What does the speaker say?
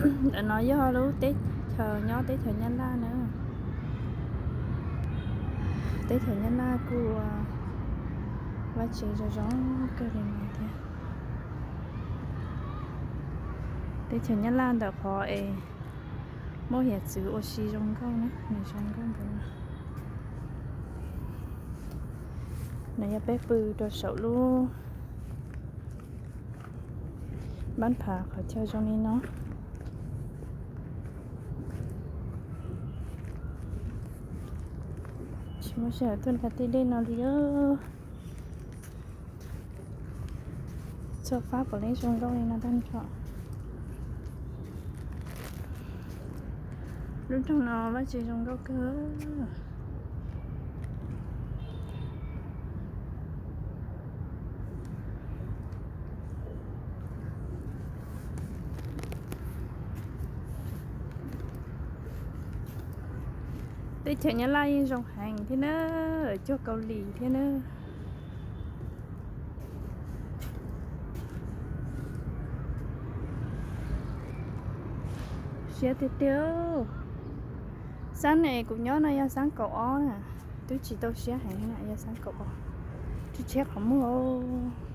Ntawm no yog lub teb chaws nyob teb chaws Nyab Laj na. Teb chaws Nyab Laj kuj ua vaj tse zoo zoo kawg li no thiab. Teb chaws Nyab Laj ntawm qhov es muaj hiav txwv ua si zoo nkauj na, nws zoo nkauj npaum no. Nws yog peb pw rau saum lub npab phav qhov chaw zoo li no. Tsis muaj sij hawm tuaj nram tej dej no li. Txhua fab puav leej zoo nkauj li no tag nrho. Lub nroog no vaj tse zoo nkauj kawg. Teb chaws Nyab Laj yeej zoo heev thiab na, cuag Kaus Lim thiab na. Siab tiag tiag. Xab es kuv nyob no yog xab kaum ob na, twb tsis tau siab heev na, yog xab kaum ob. Tshiab tshiab qhov muag.